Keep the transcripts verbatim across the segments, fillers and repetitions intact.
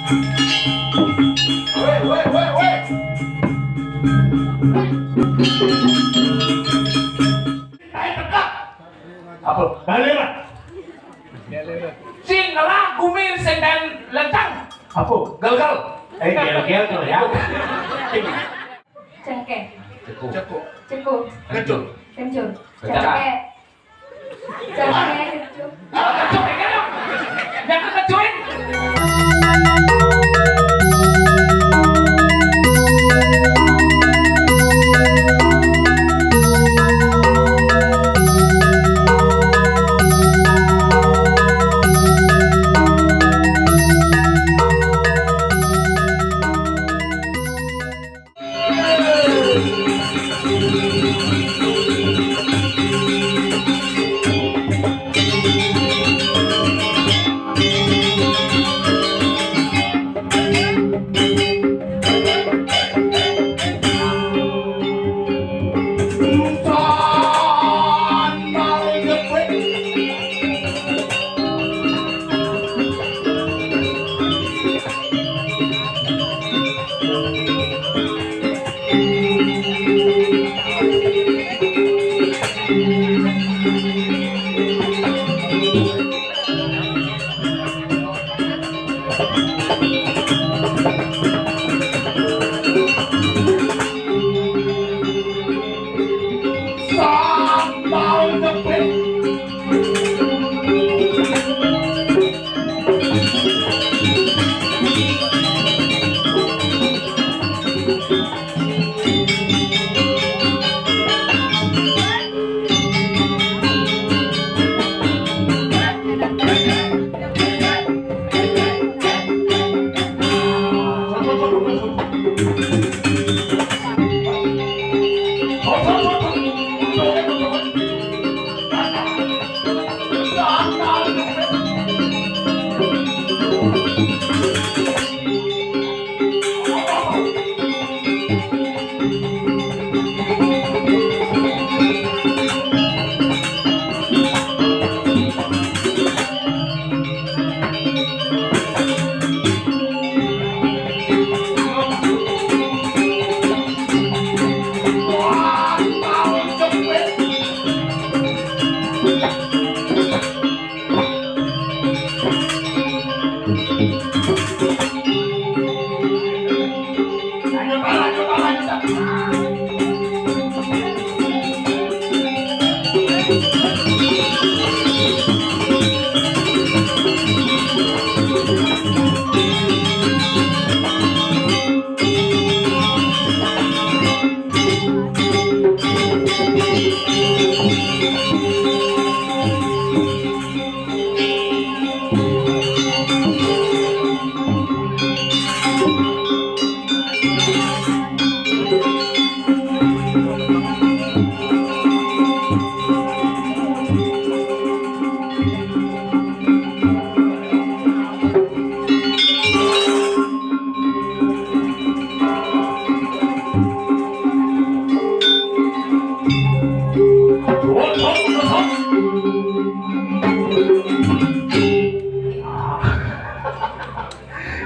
Woi, woi, woi, woi. Ayo, tekak. Apa? Balik, Pak. Sing ngelah gumi sing dan lentang. Apa? Gel-gel. Eh, gel-gel tuh ya. Cengkeh. Ceku. Ceku. Ceku. Kencur. Kencur. Kencur. Cengkeh. Cengkeh, kencur. Ah, kencur, ya, dong. Jangan kencurin.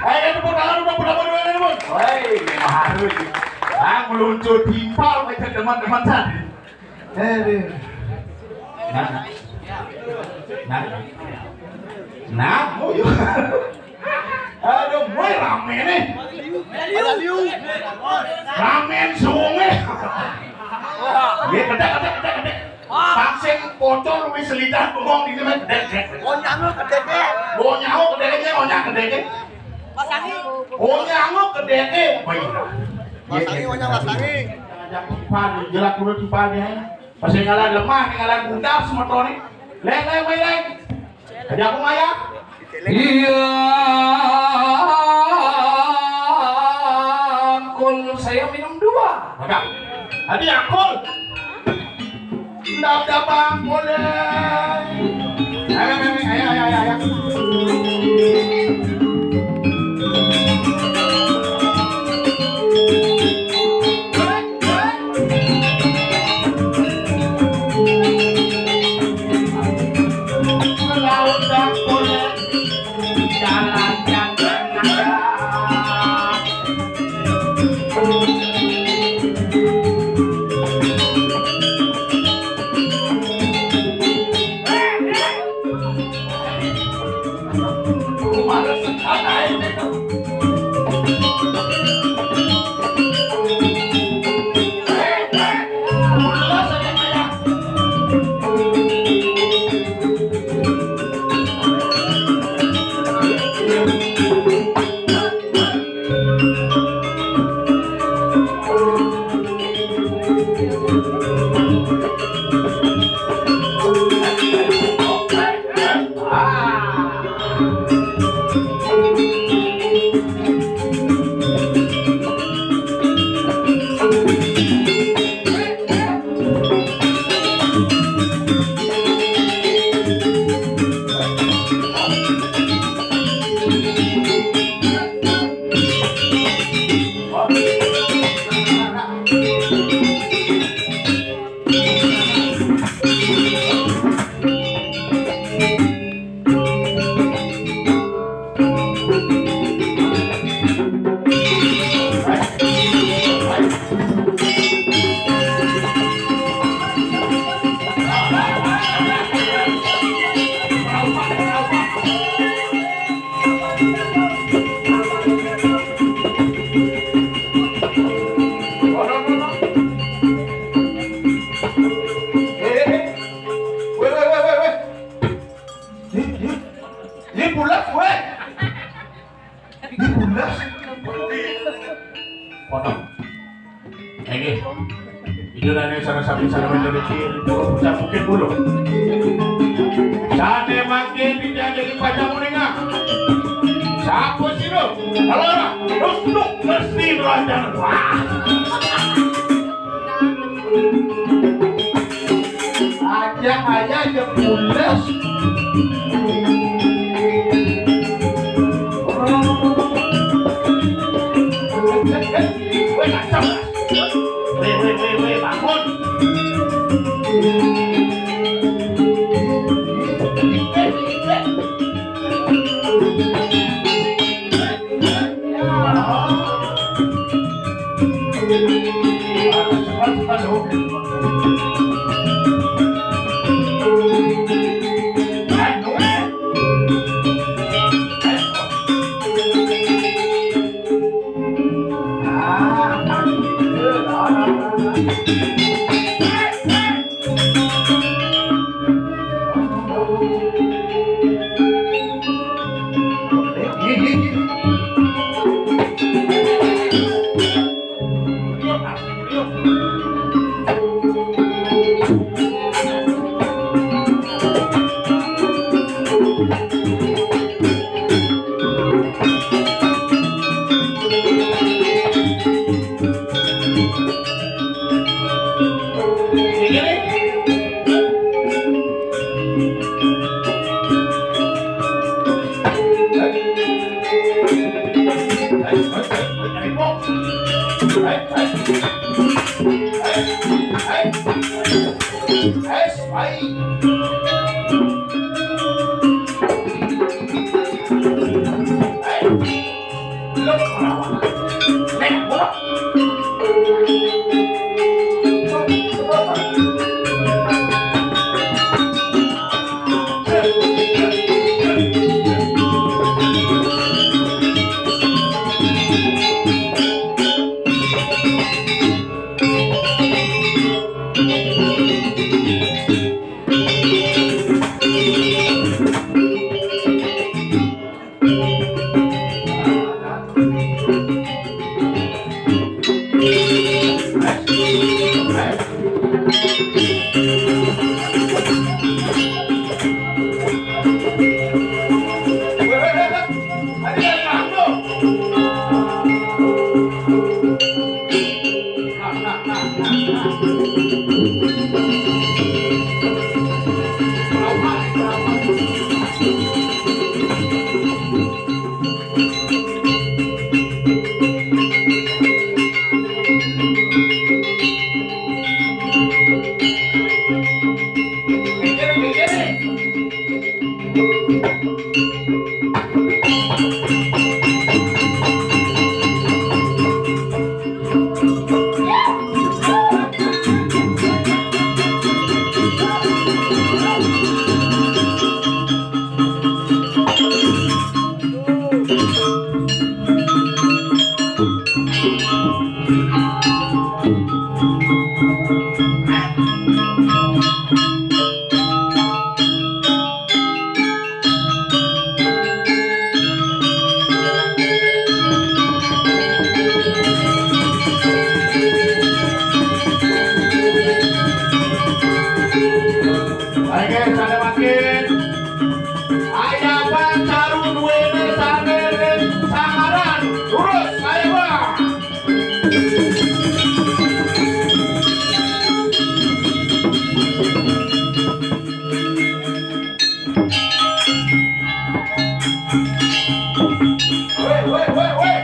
Ayo, tepuk tangan, udah, udah, udah, udah, udah. Woi, harus. Ah, meluncur timpal, macam teman-teman, san. Aduh. Nah. Nah. Nah, oh, iya. Aduh, woi, rame nih. Rame sungai. Iya, gede, gede, gede, gede. Taksing pocol wis selidan bengong di sini, gede, gede. Onyang gedeke. Onyang gedeke, onyang gedeke. Wasangi. Onyang gedeke. Wah, iya. Wasangi, onyang wasangi. Ngajak timpal, jelas dulu timpal dia. Masih ngalan lemah, ngalan bundar semetone. Leng, leng, leng, leng. Aja aku maya. Iya, Kul, saya minum dua. Maka, tadi Akul. Ndak ada bang, boleh. Ayo, ayo, ayo, ayo, ayo, ayo. Laut dan boleh. Jalan yang benar. Bulas. Potong. Ini. Ini nanya salah satu, salah menjadi itu, saya mungkin dulu. Sane makin tidak jadi panjang menengah. Siapa sih lu? Kalau orang, terus lu mesti belajar. Wah. Aja aja aja pulas. Weh, kacau. Weh, weh, weh, weh, bangun. Oke, sane makin. Aya pancaru duwene sane ning sangaran. Lurus, ayo, Bang. Weh, weh, weh, weh.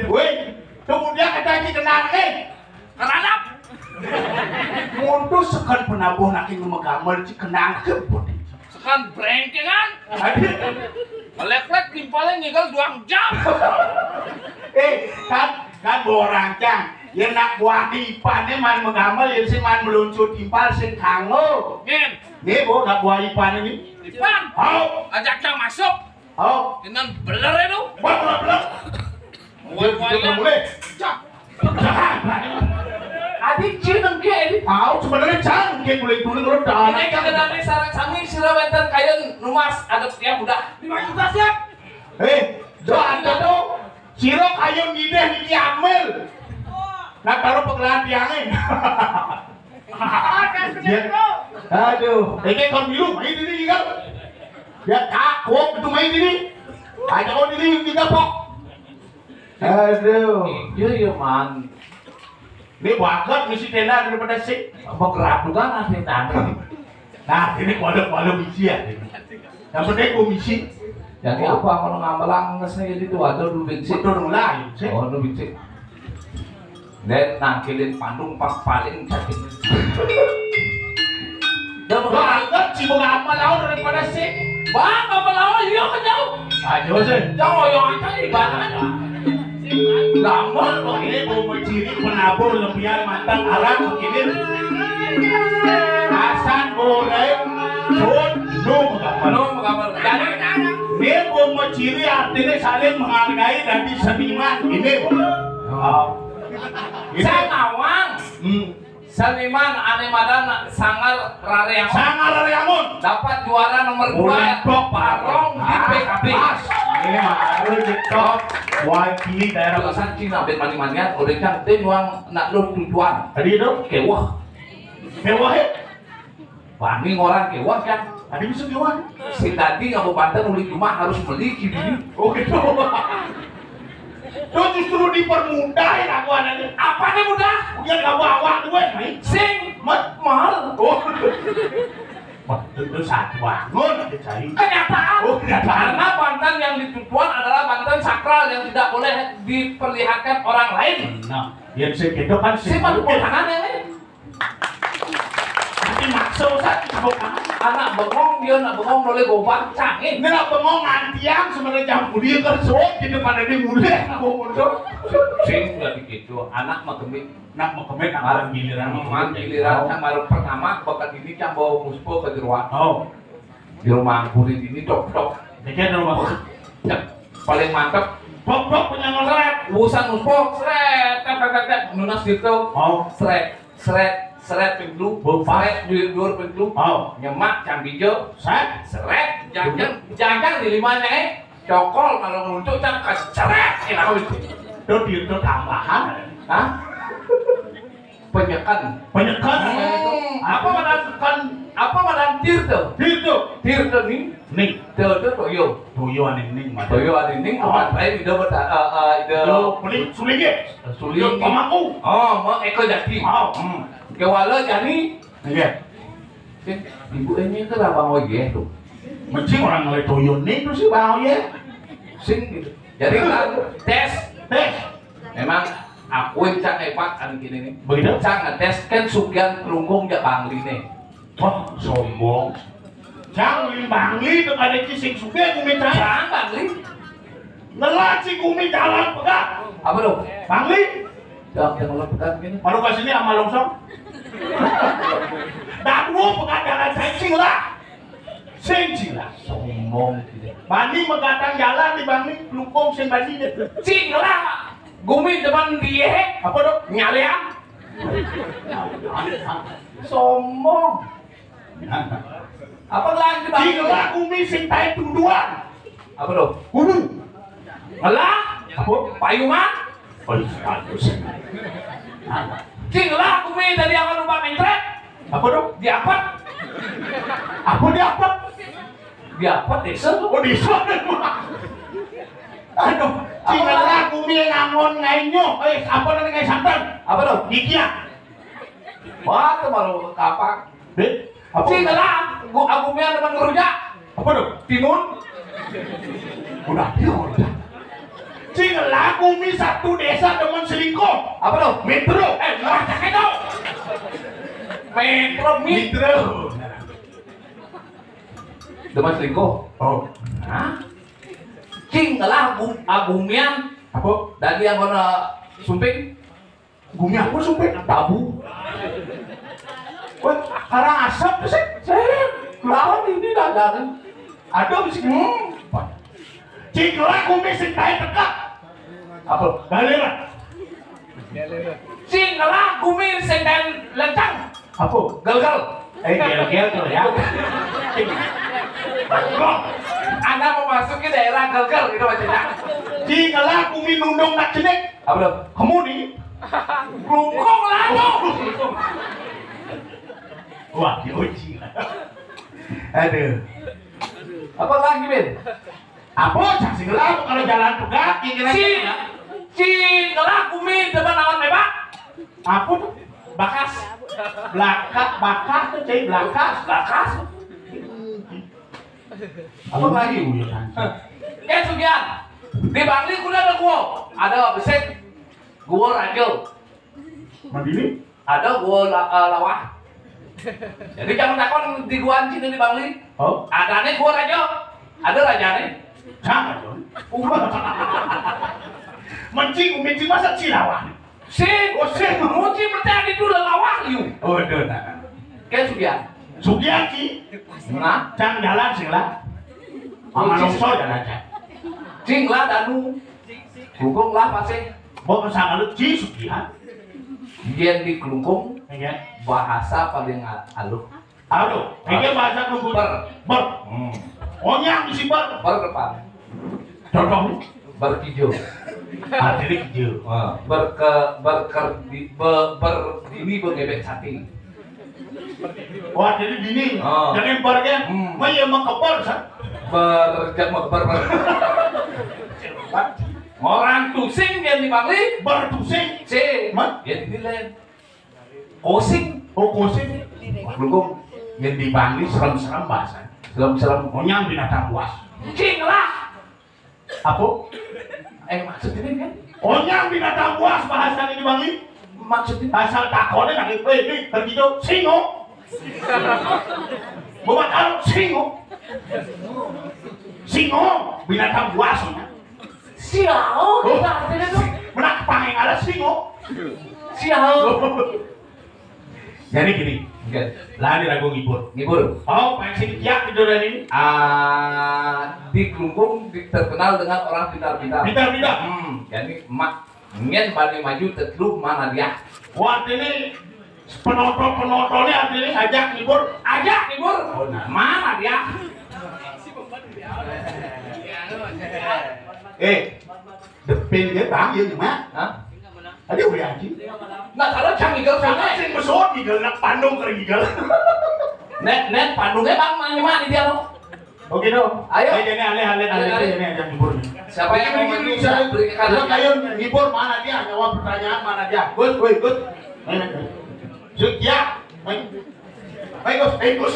Woi, kemudian kata lagi kenal, eh, keradap. Mutu sekan penabuh naki ngemegamel ci kenal ke pun. Sekan brengkengan. Aduh. Melek-lek timpalnya ngigal duang jam. Eh, kan, kan borang cang. Ya nak buah di ipannya man megamel, ya sih man meluncur timpal sing kanggo. Ngen. Nih, Bu, nak buah ipan ini. Ipan. Hau. Ajak cang masuk. Hau. Inan beler ya lu. Wah, beler, beler. Wah, dia, wah, dia ya. Mulai. Cak. Jangan. Adi cing engke ini. Hau, sebenarnya cang engke mulai dulu, dulu dah. Ini kita dari sarang sami sira wenten kayun numas adep dia mudah. Lima juta siap. Eh, jo ada tuh. Sira kayun ngideh niki ambil. Nah, taruh pegelaran tiangin. Ya. Aduh, ini kon milu, ini, ini kan. Ya, kak, kok itu main ini. Aja kau ini kita pok. Aduh. Iya, iya, man. Ini bakat misi tenda daripada sik. Apa kerabutan asli tanah. Nah, ini kuala-kuala misi ya. Yang penting gua misi. Jadi apa kalau ngambelang ngesnya itu ada dulu bensin. Betul mulai. Oh, dulu bensin. Dan nangkilin pandung pas paling sakit. Dah banget sih, mau apa lawan daripada sih? Bang, apa lawan? Iya, kan jauh. Ayo sih. Jauh, yang aja di mana? Lama kok ini mau menciri penabuh lebihan mantan arang begini. Asan goreng, sun, num, gambar. Num, gambar. Jadi, ini mau menciri artinya saling menghargai dari seniman ini. Oh. Ini. Saya nawang. Hmm. Seniman ane madan Sanggar Rareangun. Sanggar Rareangun. Dapat juara nomor dua. Boleh, Bok. Barong di Ah, P K B. Pas. Ini mah, lu di top. Wakili daerah. Alasan Cina, ben mani-manian, udah kan, dia nyuang nak lu tujuan. Tadi itu? Kewah. Kewah ya? Bani orang kewah kan? Tadi bisa kewah. Si tadi nggak mau banten, uli cuma harus beli gini. Oh, gitu. Lo justru dipermudah ya aku anaknya. Apa nih mudah? Dia nggak bawa duit, nih. Sing. Mat mahal. Oh. Wah, itu satu bangun aja cari. Kenyataan. Oh, kenyataan. Karena banten yang ditujuan adalah banten sakral yang tidak boleh diperlihatkan orang lain. Nah, yang saya gitu kan sih. Sih, mah bukan tangannya, nih. Tapi maksud saya disebut anak. Anak bengong, dia anak bengong, boleh gobang, cangin. Ini anak bengong, antiang, sebenarnya jam kuliah kerja, di depan ada mulai, anak bengong tuh. Sing, nggak begitu. Anak mah kemit. Anak mah kemit, anak giliran mah kemit. Giliran, yang baru pertama, bakat ini, yang bawa muspo ke jeruan. Oh. Di rumah kulit ini, dok, dok. Dikit rumah. Cek. Paling mantep. Bok, bok, punya ngosret. Urusan muspo, seret, tet, tet, tet, tet. Nunas gitu. Oh. Seret. Seret, seret pintu, seret di luar pintu. Oh. Nyemak can bijo. Seret. Seret, jangan, jangan di limanya, eh. Cokol kalau nguntuk can keceret, enak itu. Tuh, itu tambahan. Hah? Penyeken. Penyeken. Hmm. Apa madan kan? Apa madan tir tuh? Tir tuh. Tir tuh nih. Nih. Tuh, tuh, toyo. Toyo aning ning, Mas. Toyo aning ning, oh. Apa lain ide beta, eh, eh, ide. Ide kulit suling ya? Suling. Ide pemangku. Oh, mau Eko Jati. Oh, hmm. Kewala Jani. Iya. Eh, ibu ini ke Bang Oye tuh. Mesti orang mulai toyo nih tuh si Bang Oye. Sing gitu. Jadi kan tes. Tes. Memang aku yang cak hebat kan gini nih. Begitu? Cak ngetes kan sugian kelungkung jak Bangli nih. Wah, sombong. Cang, ulin Bangli, itu ada cising suge, gumi cang. Cang, Bangli. Ngelat si gumi jalan pegat. Apa tuh? Bangli. Jam yang lo pegat gini. Baru ke sini sama longsong. Daduh, pegat jalan saya, cing lah. Sing, cing lah. Sombong, gitu. Bani megatang jalan di Bangli, lukung sing bani deh. Cing lah. Gumi teman dia. Apa tuh? Nyalian. Sombong. Apa lagi, Bang? Gila, gumi sing tai tuduhan. Apa tuh? Kubu. Ngelah? Apa? Payungan? Oh, iya, bagus. Cing lah, gumi tadi akan lupa mencret. Apa tuh? Diapet. Apa diapet? Diapet, desa tuh. Oh, desa. Aduh, cing lah, gumi ngangon ngainyo. Eh, apa namanya, santan? Apa tuh? Gigian. Wah, tuh baru kapak. Deh, apa? Cing lah, gua agumian depan ngerujak. Apa tuh? Timun. Udah, dia udah. Cing lah, bumi satu desa demen selingkuh. Apa tuh? Metro. Eh, wah, cakep tuh. Metro, Metro. Demen selingkuh. Oh. Hah? Cing lah, bum abumian. Apa? Dadi yang kena sumping. Bumi aku sumping tabu. Wah, karang asap sih. Saya lawan ini dagangan. Ada di sini. Hmm. Cing lah, bumi sing kae tekak. Apa? Galiran. Cing lah, bumi sing kae lencang. Apa? Gelgel. Eh, gelgel tuh ya. Kok Anda memasuki daerah gelgel gitu maksudnya? Cing lah, bumi nundung nak cenik. Apa tuh? Kemudi. Rungkung lah tuh. Wah, diuji. Aduh. Apa lagi, Bin? Apa? Cang sing lah, kalau jalan pegat, kira-kira. Cing lah, bumi depan awan mebak. Apa tuh? Bakas. Belaka, bakas tuh, cai, belakas. Bakas. Apa lagi? Uyuh, Cang. Ya, Sugian. Di Bangli kudu ada gua. Ada besek. Gua Rajo. Mandiri? Ada gua la eh, lawah. Jadi jangan takon di gua sini di Bangli. Oh? Adanya gua Rajo. Ada rajanya. Sama, Jon. Mencing, mencing masa cilawah. Si, oh, si. Muci berarti ada itu lelawah, liu. Oh, aduh, nah. Kayak Sugian. Sugian, Ci. Nah, cang jalan sih lah. Mama Kunci. Longsor jalan, cang. Cing lah, danu. Hukum lah, masih. Bawa sama lu, Ci Sugian. Dia di Kelungkung, iya, bahasa paling a- aluh. Aduh, ini bahasa Kelungkung. Ber. Ber. Hmm. Onyang isi ber. Ber depan. Contoh. Berkijo. Artinya kijo. Ah, berke berker di be, ber dini bengebek sati. Wah, jadi dini. Oh. Jangan ber kan? Hmm. Mah ya mah keber sa. Ber jak mah keber. Orang tusing dia di Bangli. Bertusing. C. Mah? Ya di lain. Kosing. Oh, kosing. Lungkung. Yang di Bangli serem-serem bahasa. Serem-serem. Onyang binatang buas. Cing lah. Apa? Eh, maksudnya kan? Onyang binatang buas bahasa ini, Bang. Maksudnya? Asal takonnya lagi, weh, weh, pergi jauh, singo. Bawa taruh, singo. Singo, binatang buas. Siau, oh, kita artinya tuh. Menak pangeng ada singo. Siau. Jadi gini, oke, lah ini lagu ngibur. Ngibur. Oh, paling sini kiak tidur dari ini. Ah, di Kelungkung di- terkenal dengan orang pintar-pintar. Pintar-pintar. Hmm, jadi mak ngen bani maju tetlu mana dia? Wah, ini penonton-penontonnya artinya ajak ngibur. Ajak ngibur. Oh, nah. Mana dia? Eh, depin dia bang, ya cuma. Hah? Tadi udah anjing. Nah, kalau cang ngigel sana. Sing besot ngigel, nak pandung ke ngigel. Nek, nek pandungnya bang mana mana dia lo? Oke dong. Ayo. Ayo, jadi alih alih alih alih ini aja ngibur. Siapa yang mau maju? Bisa beri ke kanan. Ayo ngibur, mana dia? Jawab pertanyaan mana dia? Good, good, good. Ayo, ayo. Sudah. Ayo. Bagus, bagus.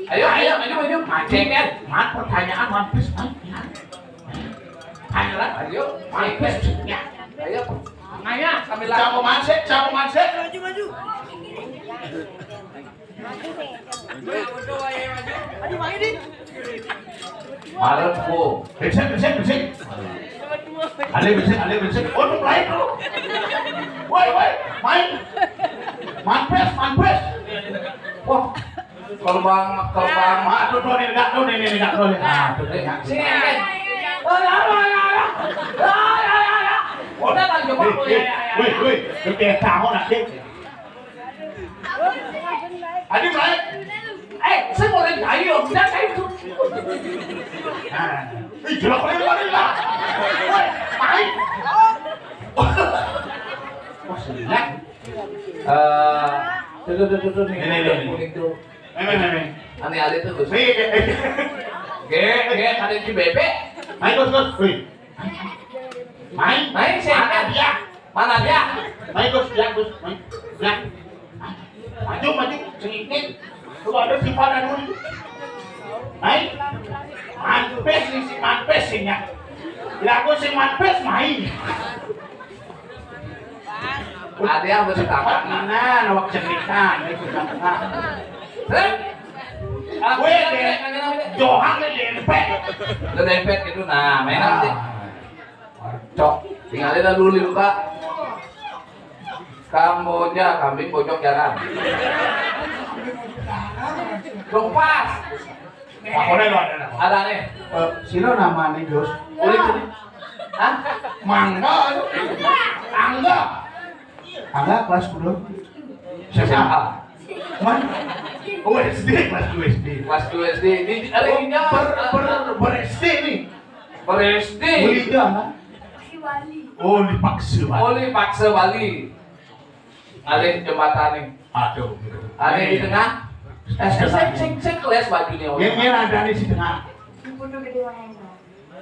Ayo, ayo, ayo, ayo. Mancing kan? Man pertanyaan One Piece, man. Ayo lah. Ayo. One Piece, ya. Ayo. Nanya sambil. Siapa mancing? Siapa mancing? Maju, maju. Aduh, maju, deh. Marep, wo. Berisik, berisik, berisik. Ale berisik, ale berisik. Oh, lu mulai tuh. Woi, woi, main. Manpes, manpes. Wah, kerbang, kerbang. Ah, tuh, tuh, nih, enggak, tuh, nih, nih, enggak, tuh, nih. Ah, tuh, nih, enggak. Sini, nih. Oh, ya, ya, ya, ya. Ya, ya, ya, ya. Udah, kan, coba. Wih, wih, wih, wih. Lu kayak tahu, nak, Dek. Adi mulai. Eh, saya mau lagi ayo, kita kayak itu. Nah, ih, jelek banget, banget lah. Woi, tai. Wah, senang. Eh, tuh, tuh, tuh, tuh, tuh, nih. Ini, ini, ini. Kuning tuh. Ini, ini, ini. Aneh aja tuh, Gus. Nih, nih, nih. Ge, ge, ada di bebek. Ayo, Gus, Gus. Wih. Main, main, sih. Mana dia? Mana dia? Main, Gus, dia, Gus, main. Ya. Maju, maju, sedikit. Lu ada simpan dulu. Main. Si Manpes sih nya. Lagu si Manpes main. Ada yang bersepakat. Nah, awak cerita, itu tengah. Hah? Gue deh, Johang deh dempet. Udah dempet gitu, nah, main aja. Cok, tinggalin dah dulu, Kak. Kamboja, kambing bojok jangan. Dong pas. Nah, boleh lo ada, nah. Ada nih. Eh, sino nama nih, Jos? Ulit ini. Hah? Mangga, lu. Angga. Angga kelas berapa? S M A. Man? Oh, S D, kelas dua S D. Kelas dua S D. Di, di, ada Oh, ini, ber, ah, ber, ber-S D nih. Ber-S D. Boleh juga, nah. Oh, dipaksa, Pak. Oh, dipaksa Bali. Ngalih jembatan nih. Aduh. Ada di tengah. Eh, eh, cek, cek, cek, les bajunya. Yang, yang ada nih si tengah. Putu Gede Mahendra.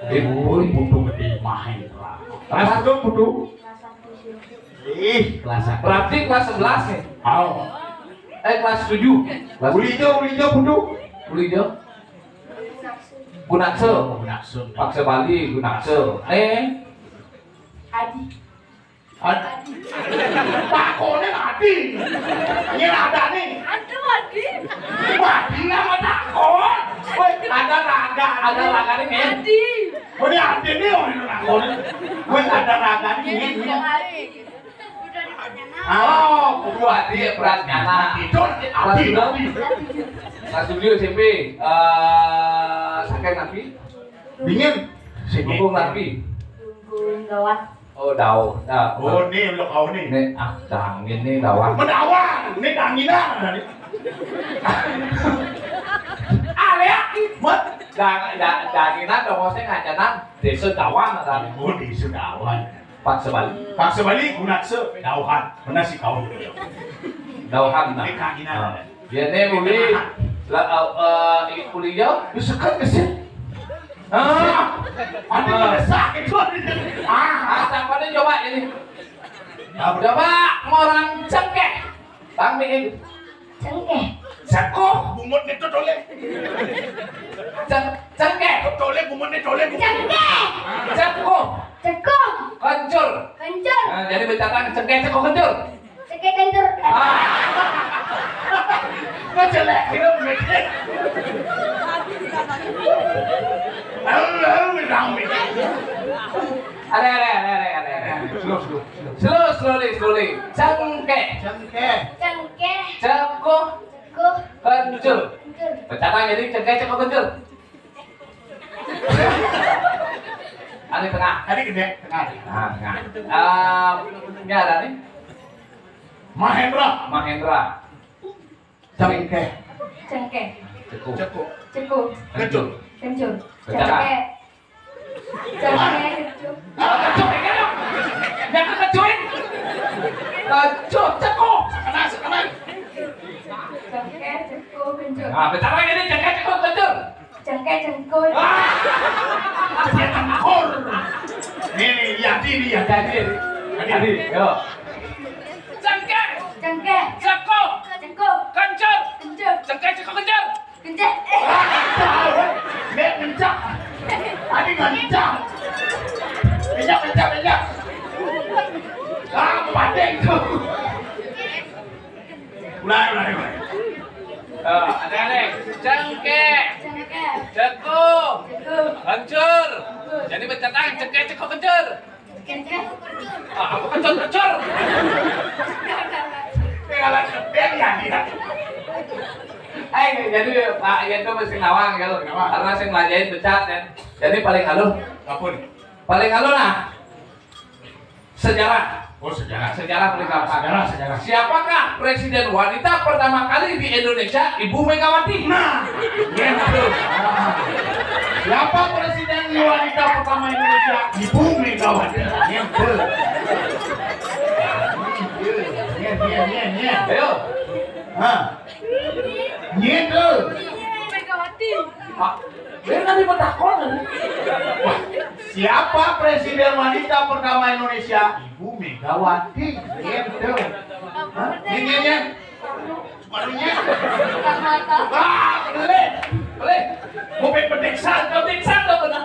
Ibu Putu Gede Mahendra. Kelas satu, Putu. Ih, kelas satu. Berarti kelas sebelas nih. Oh. Eh, kelas tujuh. Kelas Ulijo, Ulijo, Putu. Ulijo. Gunakse. Oh, Gunakse. Paksa Bali, Gunakse. Eh. Adi. Ad-, takoné Adi. Ini ada nih. Aduh, Adi. Wah, ini nama takon. Woi, ada raga. Ada raga nih, men. Adi. Oh, ini Adi nih, oh, ini takon. Woi, ada raga nih, men. Iya, Adi. Udah ditanya, nah. Oh, kudu Adi ya, beratnya, nah. Itu Adi, Adi. Kelas tujuh S M P. Eh, saking napi? Dingin. Sini. Dukung napi? Dukung gawat. Oh, dauh. Nah, Oh, nih, lo kau nih. Nih, ah, dangin nih, dawang. Mendawang, nih danginan. Ah, ya, mat. Dang-, da-, danginan, dong, saya ngajanan. Desa Dawang, kan? Oh, Desa Dawang. Paksa Bali. Paksa Bali, Gunakse, Dauhan. Mana sih kau? Dauhan, nah. Ini danginan. Nah. Ya, nih, uli. Lah, eh, eh, uli ya? Lu sekat ke sini? Ah, ada Ah. Pada sakit tuh. Ah, ah, tak pada coba ini. Nah, coba orang cengkeh. Bang Miin. Cengkeh. Ceko. Bungut itu tole. Ceng-, cengkeh. Tole bungut itu tole. Cengkeh. Ceko. Ceko. Kencur. Kencur. Nah, jadi bercakap cengkeh, ceko, kencur. Cengkeh kencur. Ah. Kok jelek gitu, mikir. Lalu, lalu, lalu, mikir. Ada, ada, ada, ada, ada, ada. Slow, slow, slow. Slow, slowly, slowly. Cengkeh. Cengkeh. Cengkeh. Ceko. Ceko. Kencur. Kencur. Bercakap jadi cengkeh, ceko, kencur. Ada tengah. Tadi gede, tengah. Nah, tengah. Eh, ini ada nih. Mahendra. Mahendra. Cengkeh. Cengkeh. Ceko. Ceko. Ceko. Kencur. Kencur. Kencur. Cengkeh. Cengkeh, kencur. Ah, kencur, ya, kan? Jangan kencur. Kencur, ceko. Kena, kena. Cengkeh, ceko, kencur. Ah, bentar lagi nih, cengkeh, ceko, kencur. Cengkeh cengkut. Ah! Cengkeh cengkur. Nih, nih, Yadi nih, Yadi. Yadi. Yadi, yo. Cengkeh. Cengkeh. Ceko. Ceko. Kencur. Kencur. Cengkeh, ceko, kencur. Kencur. Ah, kencur. Dia kencur. Tadi kencur. Kencur, kencur, kencur. Ah, pating tuh. Mulai, mulai, mulai. Eh, ada nih. Cengkeh. Cengkeh. Ceko. Ceko. Kencur. Kencur. Jadi bercakap cengkeh, ceko, kencur. Cengkeh. Ah, apa kencur, kencur? Tinggalan gede ya dia. Eh, jadi Pak Yendo masih ngawang, ya, lo. Ngawang. Karena saya ngelajain becat, ya. Jadi paling halus. Ampun. Paling halus, nah. Sejarah. Oh, sejarah. Sejarah paling gampang. Sejarah, sejarah. Siapakah presiden wanita pertama kali di Indonesia? Ibu Megawati. Nah, iya, betul. Siapa presiden wanita pertama Indonesia? Ibu Megawati. Iya, betul. Iya, iya, iya, iya. Ayo. Hah? Iya, betul. Ibu Megawati. Pak, dia tadi bertakon, kan? Wah, siapa presiden wanita pertama Indonesia? Ibu Megawati. Gitu. Hah? Ini, ini. Barunya. Ah, boleh. Boleh. Mau petik satu, petik satu, benar.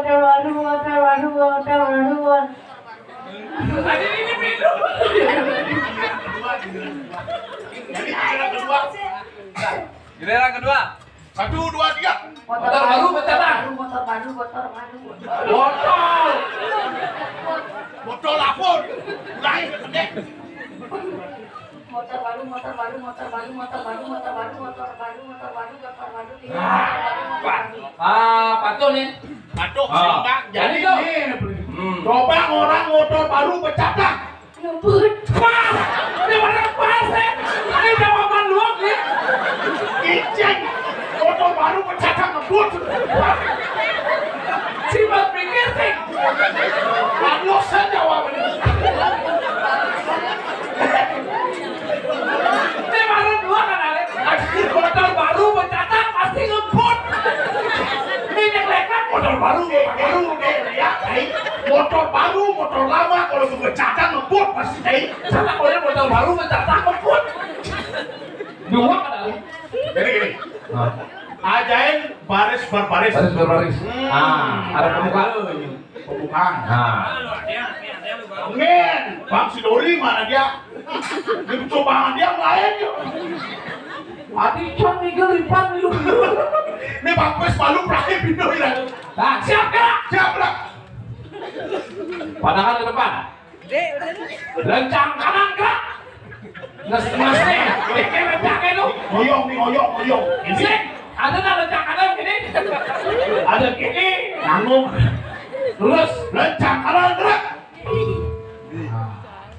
motor baru, motor baru, motor baru, motor. Giliran kedua. Satu, dua, tiga. Motor baru, motor baru, motor baru, motor baru. Motor. Motor lapor. Lain, pendek. Motor baru, motor baru, motor baru, motor baru, motor baru, motor baru, motor baru, motor baru, motor baru. Ah, patuh nih. Patuh, ah. Seimbang. Jadi tuh. Ini, hmm. Coba orang motor baru pecah dah. Ngebut. Pas. Ini bener pas ya. Ini jawaban luak ya. Iceng. Motor baru pecah dah ngebut. Sibat pikir sih. Bagus saja jawabannya. Ini baru dua kan, Alek? Motor baru mencatat pasti ngebut. Ini yang lekat motor baru, motor baru, eh, ya, eh. Motor baru, motor lama, kalau mencatat ngebut pasti, eh. Salah, kalau motor baru mencatat ngebut. Dua kan, Alek? Jadi gini. Nah. Ajain baris berbaris. Baris berbaris. Hmm. Ah, ada pembuka. Pembukaan. Nah. Ngen, Bang Sidori mana dia? Dia coba dia lain yuk. Ati cang nigel lipan lu. Ini Bang Pes malu perahi pindah ya. Nah, siap ya? Siap lah. Pandangan ke depan. Lencang kanan gerak. Nges nges nih. Pikir lencang itu. Ngoyong nih, ngoyong, ngoyong. Ini. Sini. Ada nggak lencang kanan gini? Ada gini. Nanggung. Lurus. Lencang kanan gerak.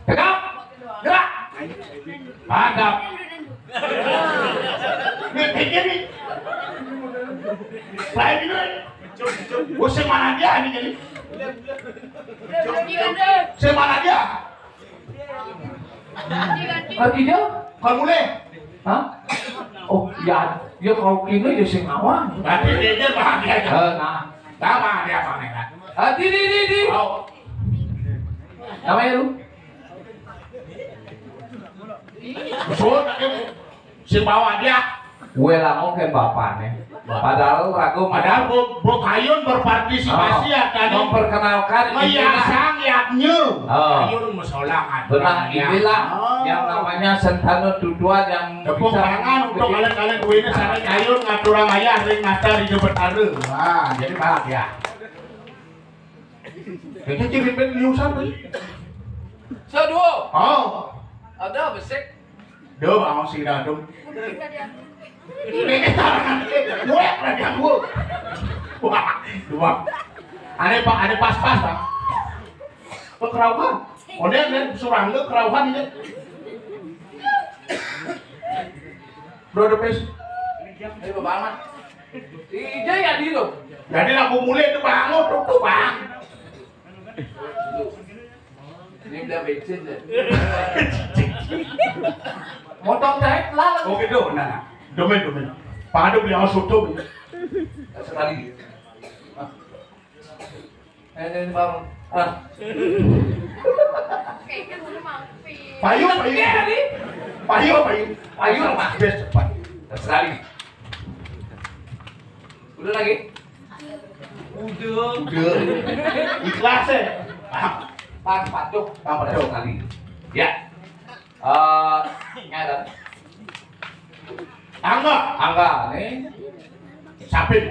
Tegap. Gerak. Mantap. Nih, pikir nih. Lain ini. Gue sing mana dia ini jadi? Sing mana dia? Artinya? Kamu nih? Hah? Oh ya, ya kalau kini ya sing awang. Berarti dia dia bahagia aja. Eh, nah. Nah, bahagia apa nih? Ah, di di di di. Oh. Namanya lu? Betul, pakai sing bawa dia. Gue lamun ke bapaknya. Padahal ragu. Padahal bu, bu Kayun berpartisipasi ya tadi. Memperkenalkan inilah. Sang yaknya. Oh. Kayun musola kan. Benar, inilah yang namanya sentana tutuan yang tepuk tangan untuk kalian-kalian gue ini sampai Kayun ngaturang ayah ring nata di Betara. Wah, jadi bahagia. Kayaknya jadi ben liusan tadi. Seduo. Oh. Ada besik. Duh, mau sing dadung. Ini tangan gue lagi aku. Wah, dua. Ada pak, ada pas-pas pak. Kekerauhan. Oden dan surangga kerauhan ini. Bro, the best. Ayo, Bang Ahmad. Ija ya di lo. Jadi lagu mulai itu bangun tuh, tuh, Bang. Ini udah bensin deh. Motor saya lalat. Oh gitu, nah, nah. Domen, domen. Padu beli sama soto. Sekali. Eh, ini baru. Ah. Payu, payu. Iya, tadi. Payu, payu. Payu, Mas. Bes cepat. Sekali. Udah lagi? Udah. Udah. Ikhlas ya. Pang, patuh. Pang, patuh. Sekali. Ya. Eh, ngaran. Angga. Angga nih. Sapin.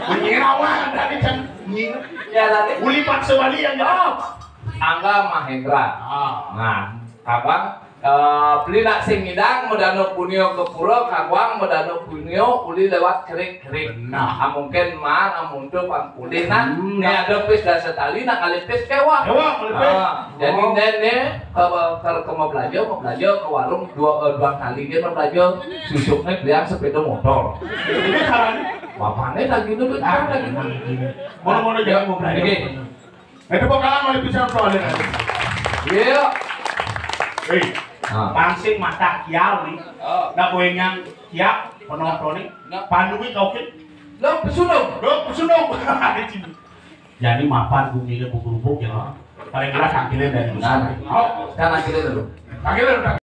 Menyirawan tadi kan. Nyir. Ya, tadi. Uli paksa balik yang jawab. Angga Mahendra. Ah. Nah, kawan, eh, beli nak sing ngidang, medano punio ke pura, kaguang, medano punio uli lewat kerik-kerik. Benar. Ah, mungkin man, ah, muntuk, ah, pulih, nah. Hmm, ini nah. Ada pis dan setali, nak kali pis kewa. Kewa, kali pis. Ah, jadi oh. Nenek ke, ke, ke mau belanja, mau belanja ke warung dua, eh, dua kali dia mau belanja. Susuknya beli sepeda motor. Ini saran. Bapaknya lagi dulu, ah, lagi dulu. Mana-mana jangan mau belanja. Oke. Itu bakalan oleh pisang soalnya. Iya. Hei, ah. Pansing mata kiau nih. Oh. Nah, goyang kiap penonton nih. Nah. Pandumi kau kin. Lo pesunung. Lo pesunung. Jadi mapan bumi ini bubuk ya. Paling jelas angkilnya dari besar. Nah, oh, sekarang angkilnya dulu. Angkilnya dulu.